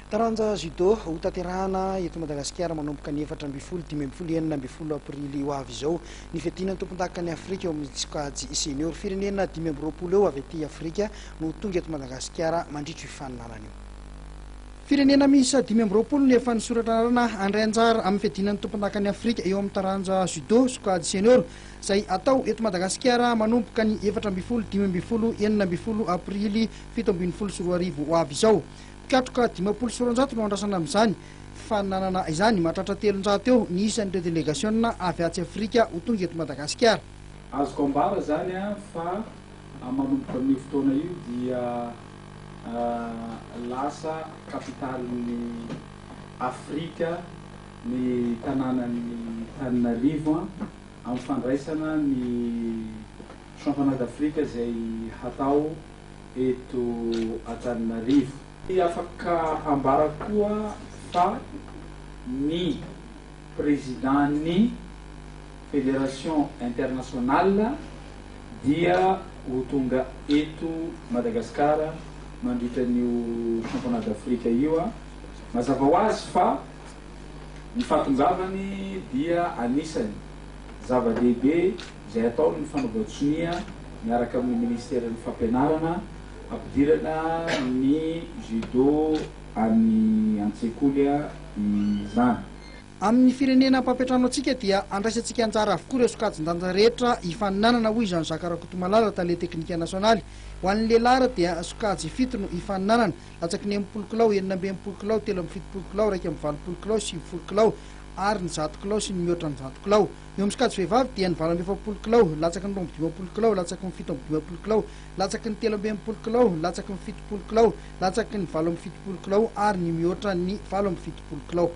Taranja judo, hotanterahana eto Madagasikara manomboka ny 14, 15, 16 aprily ho avy izao ny fiadiana ny tompondakan'i Afrika eo amin'ny sokajy senior. Firenena 25 eo avy aty Afrika no ho tonga eto Madagasikara mandritra io faninanana io. Firenena miisa 25 no efa nisoratra anarana handray anjara amin'ny fiadiana ny tompondakan'i Afrika eo amin'ny taranja judo sokajy senior izay atao eto Madagasikara manomboka ny 14, 15, 16 aprily 2017 ho avy izao. Mpikatroka 250 no andrasana amin'izany fifaninanana izany. Mahatratra 300 eo ny isan'ireo delegasiona avy atsy Afrika ho tonga eto Madagasikara. Azoko ambara izany fa manomboka amin'io fotoana io dia lasa kapitalin'i Afrika ny tanànan'i Tananarivo amin'ny fandraisana ny Championnat d'Afrique izay hatao eto Antananarivo. Afaka ambara koa fa ny Président-n'ny Fédération Internationale dia ho tonga eto Madagasikara mandritra an'io Championnat d'Afrique io. Mazava ho azy fa ny fahatongavany dia anisany zava-dehibe izay ataony ny fanaovan-tsonia miaraka amin'ny Ministeran'ny Fampianarana hampidirana ny judo any an-tsekoly izany. Amin'ny firenena mpampiantrano antsika dia andraisantsika anjara avokoa ireo sokajin-danja rehetra hifaninanana, hoy Jean Jacques Rakotomalala, tale teknika nasionaly. Ho an'ny lehilahy dia sokajy fito no hifaninanana, latsaky ny 60 kilao, 66 kilao, 73 kilao, 81 kilao, 90 kilao ary ny 100 kilao sy ny mihoatra ny 100 kilao. Eo amin'ny sokajy vehivavy dia ny 48 kilao, latsaky ny 52 kilao, latsaky ny 57 kilao, latsaky ny 63 kilao, latsaky ny 70 kilao, latsaky ny 78 kilao ary ny mihoatra ny 78 kilao.